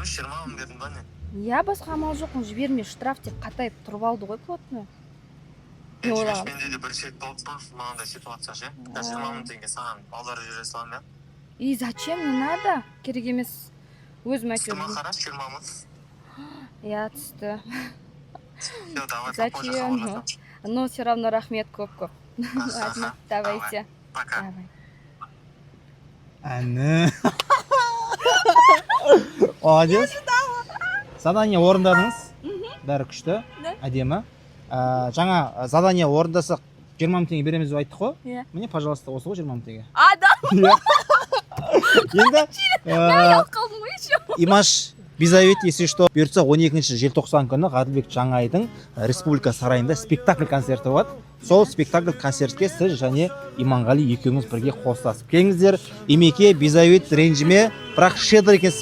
20 000 бердің ба, не? Иә, басқа амал жоқ, жіберме, штраф деп қатайып тұрып алды ғой плотно. Мен Жіберші. ойлағанмын. Менде де бірінші рет болып тұр мынандай ситуация ше. Қазір 20 000 теңге саған аударып жібере саламын, иә? И зачем, не надо, керек емес, өзім Түсті әйтеуір. ма? Қарашы, 20 000. Иә, түсті. Все, давай, попозже Зачем? хабарласамын. Но все равно рахмет көп көп. Аха. Ладно, давайте. Пока. Давай. Әні, молодец, задание орындадыңыз, бәрі күшті. Да. Әдемі. Жаңа задание орындасақ, 20 000 теңге береміз деп айттық қой. Иә. Міне, пожалуйста, осы ғой 20 000 теңге. А, да? Иә. Енді Ұялып қалдым ғой еще. Имаш, без обид, если что, бұйыртса, 12 желтоқсан күні Ғаділбек Жаңайдың Республика сарайында спектакль концерті болады. Сол спектакль концертке сіз және Иманғали екеуіңіз бірге қосыласып келіңіздер. Имеке, без обид, ренжіме, бірақ щедрый екенсіз.